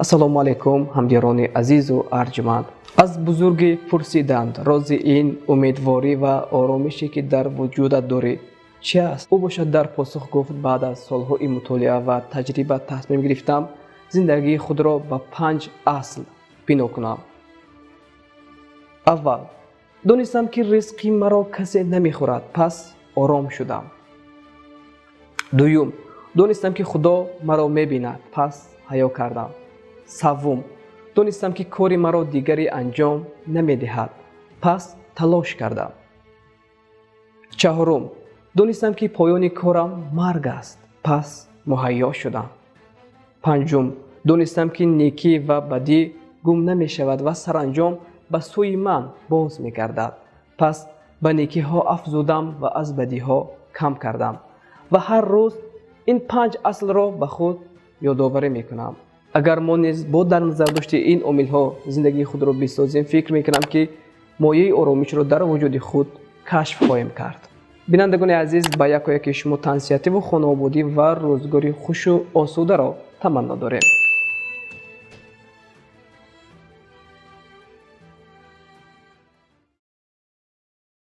Ассалому алайкум, ҳамдиёрони азизу арҷманд. Аз бузургӣ пурсиданд: рози ин умедворӣ ва оромише, ки дар вуҷудат дорӣ, чи аст? Ӯ бошад, дар посух гуфт: баъд аз солҳои мутолиа ва таҷриба тасмим гирифтам зиндагии худро ба панҷ асл бино кунам. Аввал, донистам, ки ризқи маро касе намехӯрад, пас ором шудам. Дуюм, донистам, ки Худо маро мебинад, пас ҳаё кардам. Саввум, донистам, ки кори маро дигаре анҷом намедиҳад, пас талош кардам. Чаҳорум, донистам, ки поёни корам марг аст, пас муҳайё шудам. Панҷум, донистам, ки некӣ ва бадӣ гум намешавад ва саранҷом ба сӯи ман боз мегардад, пас ба некиҳо афзудам ва аз бадиҳо кам кардам ва ҳар рӯз ин панҷ аслро ба худ ёдоварӣ мекунам. Агар мо низ бо дар назардошти ин омилҳо зиндагии худро бисозем, фикр мекунам, ки мояи оромишро дар вуҷуди худ кашф хоҳем кард. Бинандагони азиз, ба якояки шумо тансиҳативу хонаободӣ ва рӯзгори хушу осударо таманно дорем.